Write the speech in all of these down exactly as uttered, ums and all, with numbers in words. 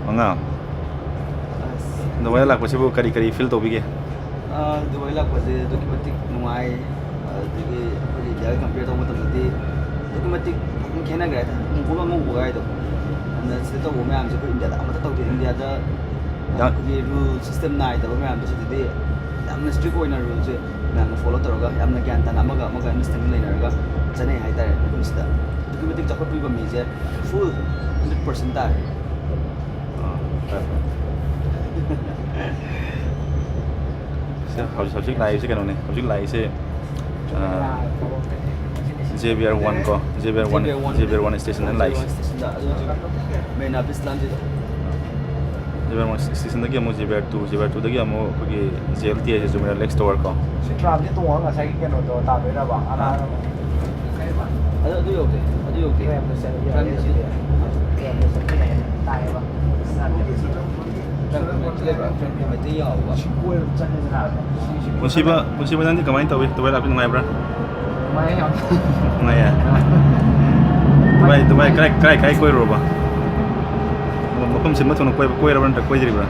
ꯃꯉꯥ꯫ ꯑꯁ, ꯗꯨꯕꯥꯏꯗ ꯂꯥꯛꯄꯁꯤꯕꯨ ꯀꯔꯤ ꯀꯔꯤ ꯐꯤꯜ ꯇꯧꯕꯤꯒꯦ? ꯑ, ꯗꯨꯕꯥꯏ ꯂꯥꯛꯄꯁꯦ ꯑꯗꯨꯛꯀꯤ ꯃꯇꯤꯛ ꯅꯨꯡꯉꯥꯏ꯫ ꯑꯗꯨꯗꯒꯤ ꯑꯩꯈꯣꯏꯒꯤ ꯏꯟꯗꯤꯌꯥꯒ ꯀꯝꯄꯤꯌꯔ ꯇꯧꯕ ꯃꯇꯝꯗꯗꯤ ꯑꯗꯨꯛꯀꯤ ꯃꯇꯤꯛ ꯌꯥꯝ ꯈꯦꯠꯅꯈ꯭ꯔꯦ ꯍꯥꯏꯇꯥꯔꯦ꯫ ꯎꯕꯒ ꯑꯃ ꯎꯕꯒ ꯍꯥꯏꯗꯣ꯫ ꯑꯗꯨꯅ ꯁꯤꯗ ꯇꯧꯕ ꯃꯌꯥꯝꯁꯦ ꯑꯩꯈꯣꯏ ꯏꯟꯗꯤꯌꯥꯗ ꯑꯃꯠꯇ ꯇꯧꯗꯦ꯫ ꯏꯟꯗꯤꯌꯥꯗ ꯌꯥ- ꯑꯩꯈꯣꯏꯒꯤ ꯔꯨꯜ ꯁꯤꯁꯇꯦꯝ ꯅꯥꯏꯗꯕ ꯃꯌꯥꯝꯗꯣ ꯁꯤꯗꯗꯤ ꯌꯥꯝꯅ ꯏꯁꯇ꯭ꯔꯤꯛ ꯑꯣꯏꯅ ꯔꯨꯜꯁꯦ ꯃꯌꯥꯝꯅ ꯐꯣꯂꯣ ꯇꯧꯔꯒ ꯌꯥꯝꯅ ꯒ꯭ꯌꯥꯟ ꯇꯥꯅ ꯑꯃꯒ ꯑꯃꯒ ꯑꯟꯗꯔꯁꯇꯦꯟꯗꯤꯡ ꯂꯩꯅꯔꯒ ꯆꯠꯅꯩ ꯍꯥꯏꯇꯥꯔꯦ꯫ ꯃꯐꯝꯁꯤꯗ ꯑꯗꯨꯛꯀꯤ ꯃꯇꯤꯛ ꯆꯥꯎꯈꯠꯄ ꯄꯤꯕ ꯃꯤꯁꯦ ꯐꯨꯜ ꯍꯟꯗ꯭ꯔꯦꯠ ꯄꯥꯔꯁꯦꯟ ꯇꯥꯔꯦ꯫ ꯑꯥ, ꯐꯔꯦ, ꯐꯔꯦ꯫ ꯁꯤꯗ ꯍꯧꯖꯤꯛ, ꯍꯧꯖꯤꯛ ꯂꯥꯛꯏꯁꯦ ꯀꯩꯅꯣꯅꯦ, ꯍꯧꯖꯤꯛ ꯂꯥꯛꯏꯁꯦ, ꯑꯥ, ꯖꯦ ꯕꯤ ꯑꯥꯔ ꯋꯥꯟ ꯀꯣ, J B R one, J B R one ꯁ꯭ꯇꯦꯁꯟꯗ ꯂꯥꯛꯏꯁꯦ꯫ ꯁ꯭ꯇꯦꯁꯟꯗ ꯑꯗꯨ ꯍꯧꯖꯤꯛ ꯃꯦꯔꯤꯅꯥ ꯕꯤꯆ ꯂꯥꯟꯁꯤꯗ꯫ ꯖꯦ ꯕꯤ ꯑꯥꯔ ꯋꯥꯟ ꯁ꯭ꯇꯦꯁꯟꯗꯒꯤ ꯑꯃꯨꯛ J B R two, J B R ꯇꯨꯗꯒꯤ ꯑꯃꯨꯛ ꯑꯩꯈꯣꯏꯒꯤ ꯖꯦ ꯑꯦꯜ ꯇꯤ ꯍꯥꯏꯁꯦ, ꯖꯨꯃꯦꯔꯥ ꯂꯦꯛꯁ ꯇꯣꯋꯔ ꯀꯣ꯫ ꯁꯤ ꯇ꯭ꯔꯥꯝꯁꯦ ꯇꯣꯡꯉꯒ ꯉꯁꯥꯏꯒꯤ ꯀꯩꯅꯣꯗꯣ ꯇꯥꯗꯣꯏꯔꯕ? ꯑꯅꯥ ꯑꯗꯨ ꯑꯗꯨ ꯌꯧꯗꯦ, ꯑꯗꯨ ꯌꯧꯗꯦ꯫ ꯇ꯭ꯔꯦꯟꯗ ꯆꯠꯂꯗꯤ ꯇ꯭ꯔꯦꯟꯗ ꯌꯥꯔꯦ꯫ ꯆꯠꯂꯗꯤ꯫ ꯇ꯭ꯔꯦꯟꯗ ꯆꯠꯄꯅ ꯍꯦꯟꯅ ꯇꯥꯏꯌꯦꯕ꯫ ꯇ꯭ꯔꯦꯟ ꯃꯩꯇꯩ ꯂꯩꯕ꯭ꯔꯥ? ꯇ꯭ꯔꯦꯟ ꯃꯩꯇꯩ ꯌꯥꯎꯕ꯫ ꯁꯤ ꯀꯣꯏꯕ ꯆꯠꯂꯦꯗꯅ꯫ ꯁꯤ, ꯁꯤ ꯄꯨꯟꯁꯤꯕ, ꯄꯨꯟꯁꯤꯕ ꯅꯪꯗꯤ ꯀꯃꯥꯏꯅ ꯇꯧꯋꯤ? ꯗꯨꯕꯥꯏ ꯂꯥꯛꯄ ꯅꯨꯡꯉꯥꯏꯕ꯭ꯔꯥ? ꯅꯨꯡꯉꯥꯏꯌꯦ ꯌꯥꯝ꯫ ꯅꯨꯡꯉꯥꯏꯌꯦ? ꯗꯨꯕꯥꯏ, ꯗꯨꯕꯥꯏ ꯀꯔꯥꯏ, ꯀꯔꯥꯏ, ꯀꯔꯥꯏ ꯀꯣꯏꯔꯨꯔꯕ? ꯃꯐꯝ ꯁꯤꯟꯕ ꯊꯨꯡꯅ ꯀꯣꯏꯕ, ꯀꯣꯏꯔꯕ ꯅꯠꯇ꯭ꯔ ꯀꯣꯏꯗ꯭ꯔꯤꯕ꯭ꯔꯥ?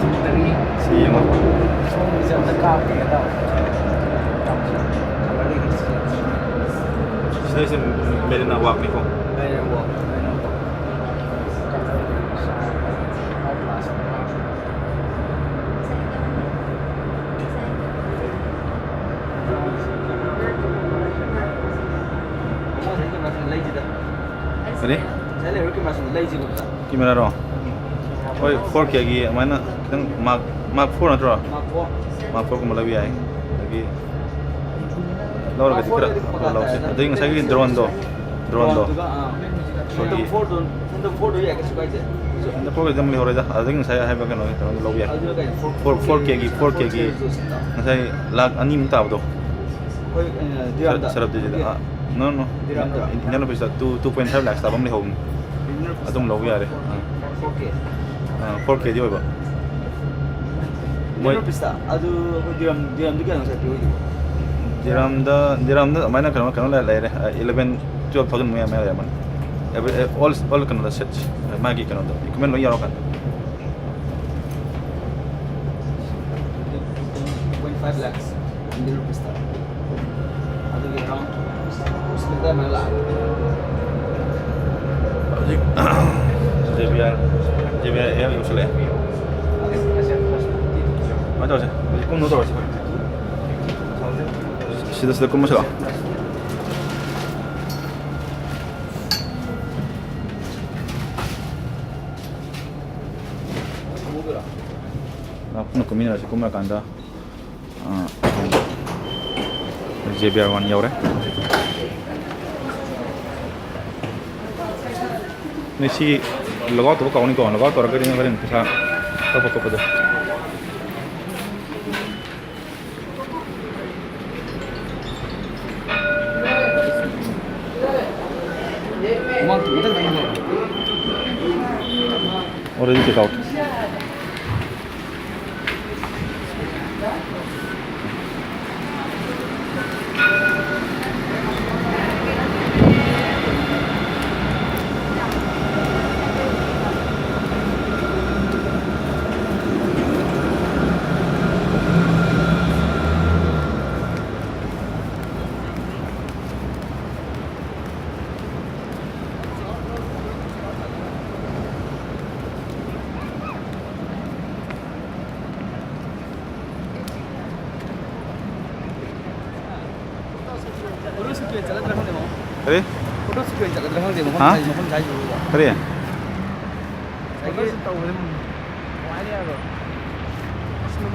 ꯊꯤꯡꯗꯔꯤ꯫ ꯁꯤ ꯌꯦꯡꯉꯣ꯫ ꯁꯣꯝꯒꯤꯁꯦ ꯑꯝꯇ ꯀꯥꯞꯀꯦ ꯍꯥꯏꯇꯥꯕ꯫ ꯌꯥꯝ ꯐꯖꯕ ꯀꯂꯔꯗꯤ ꯈꯤꯇꯪ ꯆꯦꯟꯖ꯫ ꯁꯤꯗꯩꯁꯦ ꯃꯦꯔꯤꯅꯥ ꯋꯥꯛꯅꯤꯀꯣ꯫ ꯃꯦꯔꯤꯅꯥ ꯋꯥꯛ, ꯃꯦꯔꯤꯅꯥ ꯋꯥꯛ꯫ ꯉꯁꯥꯏ ꯀꯦꯃꯦꯔꯥꯁꯤꯡ ꯂꯩꯁꯤꯗ꯫ ꯀꯔꯤ? ꯉꯁꯥꯏ ꯂꯩꯔꯨ ꯀꯦꯃꯦꯔꯥꯁꯤꯡ ꯂꯩꯁꯤꯕ ꯑꯝꯇ꯫ ꯀꯦꯃꯦꯔꯥꯔꯣ? ꯍꯣꯏ, ꯐꯣꯔ ꯀꯦꯒꯤ ꯑꯗꯨꯃꯥꯏꯅ ꯈꯤꯇꯪ ꯃꯥꯔꯛ, ꯃꯥꯔꯛ ꯐꯣꯔ ꯅꯠꯇ꯭ꯔꯣ? Mark four. ꯃꯥꯔꯛ ꯐꯣꯔꯒꯨꯝꯕ ꯂꯩꯕ ꯌꯥꯏ꯫ ꯑꯗꯒꯤ ꯂꯧꯔꯒꯗꯤ ꯈꯔ ꯑꯐꯕ ꯂꯧꯁꯤ꯫ ꯑꯗꯒꯤ ꯉꯁꯥꯏꯒꯤ ꯗ꯭ꯔꯣꯟꯗꯣ, ꯗ꯭ꯔꯣꯟꯗꯣ꯫ ꯗ꯭ꯔꯣꯟꯗꯨꯒ, ꯑꯥ, ꯑꯩꯈꯣꯏꯒꯤ ꯐꯦꯟꯇꯝ ꯐꯣꯔꯗꯣ, ꯐꯦꯟꯇꯝ ꯐꯣꯔꯗꯣ ꯌꯥꯏ, ꯀꯩꯁꯨ ꯀꯥꯏꯗꯦ꯫ ꯐꯦꯟꯇꯝ ꯐꯣꯔꯒꯤꯗꯤ ꯑꯗꯨꯝ ꯂꯩꯍꯧꯔꯦꯗ꯫ ꯑꯗꯒꯤ ꯉꯁꯥꯏ ꯍꯥꯏꯕ ꯀꯩꯅꯣ, ꯀꯩꯅꯣꯗꯣ ꯂꯧꯕ ꯌꯥꯏ꯫ ꯑꯗꯨꯅ ꯀꯩꯅꯣ? ꯐꯣꯔ, ꯐꯣꯔ ꯀꯦꯒꯤ, ꯐꯣꯔ ꯀꯦꯒꯤ ꯉꯁꯥꯏ ꯂꯥꯛ ꯑꯅꯤꯃꯨꯛ ꯇꯥꯕꯗꯣ꯫ ꯑꯩꯈꯣꯏ, ꯑ, ꯗꯤꯔꯥꯝꯗ꯫ ꯁꯔꯞꯇꯤꯁꯤꯗ꯫ ꯑꯥ, no, no. ꯗꯤꯔꯥꯝꯗ꯫ ꯏꯟꯗꯤꯌꯥꯟ ꯔꯨꯄꯤꯁꯇ two, two point five lakhs ꯇꯥꯕ ꯑꯃ ꯂꯩꯍꯧꯕꯅꯤ꯫ ꯑꯗꯨꯝ ꯂꯧꯕ ꯌꯥꯔꯦ꯫ ꯑꯥ꯫ ꯐꯣꯔ ꯀꯦ꯫ ꯑꯥ, ꯐꯣꯔ ꯀꯦꯗꯤ ꯑꯣꯏꯕ꯫ ꯏꯟꯗꯤꯌꯥꯟ ꯃꯣꯏ ꯔꯨꯄꯤꯁꯇ? ꯑꯗꯨ ꯑꯩꯈꯣꯏ ꯗꯤꯔꯥꯝ, ꯗꯤꯔꯥꯝꯗꯤ ꯀꯌꯥꯅꯣ ꯉꯁꯥꯏ ꯄꯤꯔꯛꯏꯗꯨꯕꯣ? ꯗꯤꯔꯥꯝꯗ, ꯗꯤꯔꯥꯝꯗ ꯑꯗꯨꯃꯥꯏꯅ ꯀꯩꯅꯣ, ꯀꯩꯅꯣ ꯂꯩ-, ꯂꯩꯔꯦ꯫ ꯑꯥ, ꯏꯂꯚꯦꯟ, ꯇꯨꯌꯦꯜꯐ ꯊꯥꯎꯖꯟ ꯃꯌꯥ, ꯃꯌꯥ ꯂꯩꯔꯝꯃꯅꯤ꯫ ꯑꯦꯕ꯭ꯔꯤ ꯑꯣꯜ ꯑꯣꯜ ꯀꯩꯅꯣꯗ ꯁꯦꯠ ꯃꯥꯒꯤ ꯀꯩꯅꯣꯗꯣ ꯏꯀ꯭ꯋꯤꯞꯃꯦꯟ ꯂꯣꯏ ꯌꯥꯎꯔꯀꯥꯟꯗ. Two point five lakhs, Indian rupees ꯇ. ꯑꯗꯨꯒꯤ ꯑꯦꯔꯥꯎꯟ ꯁꯤꯛꯁ ꯂꯥꯛꯑꯦ. ꯍꯧꯖꯤꯛ J B R, J B R ꯑꯦꯜ ꯌꯧꯁꯜꯂꯛꯑꯦ. ꯀꯃꯥꯏꯅ ꯇꯧꯔꯁꯦ? ꯍꯧꯖꯤꯛ ꯀꯨꯝꯅ ꯇꯧꯔꯁꯦ. ꯁꯤꯗ, ꯁꯤꯗ ꯀꯨꯝꯃꯁꯤꯔꯣ? ꯄꯨꯟꯅ ꯀꯨꯝꯃꯤꯟꯅꯔꯁꯤ, ꯀꯨꯝꯃꯀꯥꯟꯗ. ꯑꯥ, ꯖꯦ ꯕꯤ ꯑꯥꯔ ꯋꯥꯟ ꯌꯧꯔꯦ. ꯅꯣꯏ ꯁꯤ ꯂꯣꯒ ꯑꯥꯎꯠ ꯇꯧꯕ ꯀꯥꯎꯅꯤꯀꯣ, ꯂꯣꯒ ꯑꯥꯎꯠ ꯇꯧꯔꯒꯗꯤ ꯅꯣꯏ ꯍꯣꯔꯦꯟ ꯄꯩꯁꯥ ꯀꯛꯄ ꯈꯣꯠꯄꯗꯣ. Already check out. ꯀꯔꯤ? ꯐꯣꯇꯣ ꯁꯨꯠꯀꯤ ꯑꯣꯏꯅ ꯆꯠꯂꯗ꯭ꯔꯥ ꯈꯪꯗꯦ, ꯃꯥꯃꯣ꯫ ꯀꯔꯤ? ꯐꯣꯇꯣ ꯁꯨꯠꯀꯤ ꯑꯣꯏꯅ ꯆꯠꯂꯗ꯭ꯔꯥ ꯈꯪꯗꯦ, ꯃꯐꯝ ꯍꯥ? ꯁꯥꯏ-, ꯃꯐꯝ ꯁꯥꯏꯁꯤꯕꯨ꯫ ꯀꯔꯤ? ꯉꯁꯥꯏꯒꯤ ꯐꯣꯇꯣ ꯁꯨꯠ ꯇꯧꯕꯗꯤ ꯅꯨꯡꯉꯥꯏꯅꯤ ꯍꯥꯏꯕ꯫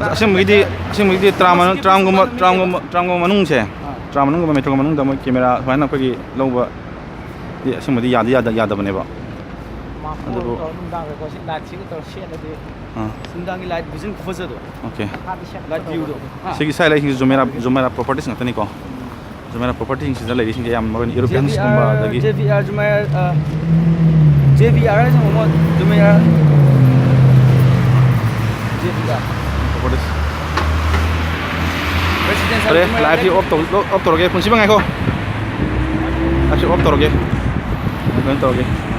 ꯑꯁ, ꯑꯁꯦꯡꯕꯒꯤꯗꯤ, ꯑꯁꯦꯡꯕꯒꯤꯗꯤ ꯇ꯭ꯔꯥꯝ ꯃꯅꯨꯡ, ꯇ꯭ꯔꯥꯝꯒꯨꯝꯕ, ꯇ꯭ꯔꯥꯝꯒꯨꯝꯕ, ꯇ꯭ꯔꯥꯝꯒꯨꯝꯕ ꯃꯅꯨꯡꯁꯦ, ꯑꯥ꯫ ꯇ꯭ꯔꯥꯝ ꯃꯅꯨꯡꯒꯨꯝꯕ, ꯃꯦꯇ꯭ꯔꯣ ꯃꯅꯨꯡꯗ ꯃꯣꯏ ꯀꯦꯃꯦꯔꯥ ꯁꯨꯃꯥꯏꯅ ꯑꯩꯈꯣꯏꯒꯤ ꯂꯧꯕꯗꯤ ꯑꯁꯦꯡꯕꯗꯤ ꯌꯥꯗꯤ ꯌꯥꯗ-, ꯌꯥꯗꯕꯅꯦꯕ꯫ ꯃꯥ ꯑꯗꯨꯕꯨ ꯇꯧꯔ ꯅꯨꯡꯗꯥꯡꯗꯀꯣ ꯁꯤ ꯂꯥꯏꯠꯁꯤꯒ ꯇꯧꯔ ꯁꯦꯠꯂꯗꯤ ꯑꯥ꯫ ꯅꯨꯡꯗꯥꯡꯒꯤ ꯂꯥꯏꯠ ꯚꯤꯖꯟ ꯈꯨꯐꯖꯗꯣ꯫ ꯑꯣꯀꯦ꯫ ꯂꯥꯏꯠ ꯚ꯭ꯌꯨꯗꯣ꯫ ꯍꯥ? ꯁꯤꯒꯤ ꯁꯥꯏ ꯂꯥꯏꯠꯁꯤꯡꯁꯤ ꯖꯨꯃꯦꯔꯥ, ꯖꯨꯃꯦꯔꯥ ꯄ꯭ꯔꯣꯄꯔꯇꯤꯁ ꯉꯥꯛꯇꯅꯤꯀꯣ꯫ ꯖꯨꯃꯦꯔꯥ ꯄ꯭ꯔꯣꯄꯔꯇꯤꯁꯤꯡꯁꯤꯗ ꯂꯩꯔꯤꯁꯤꯡꯁꯦ ꯌꯥꯝ ꯃꯔꯨ ꯑꯣꯏꯅ ꯖꯦ ꯕꯤ ꯑꯥꯔ, ꯑꯦꯔꯣꯄ꯭ꯂꯦꯟꯁꯀꯨꯝꯕ ꯑꯗꯒꯤ ꯖꯦ ꯕꯤ ꯑꯥꯔ ꯖꯨꯃꯦꯔꯥ, ꯑ, ꯖꯦ ꯕꯤ ꯑꯥꯔ ꯍꯥꯏꯁꯦ ꯃꯣꯃꯣ Jumeirah. J B R. Properties. Residential ꯐꯔꯦ, ꯖꯨꯃꯦꯔꯥ ꯂꯥꯏꯚꯁꯤ ꯂꯩ꯫ ꯑꯣꯐ ꯇꯧ-, ꯑꯣꯐ ꯇꯧꯔꯒꯦ꯫ ꯄꯨꯟꯁꯤꯕ ꯉꯥꯏꯈꯣ꯫ ꯂꯥꯏꯚꯁꯤ ꯑꯣꯐ ꯇꯧꯔꯒꯦ꯫ ꯀꯩꯅꯣ ꯇꯧꯔꯒꯦ꯫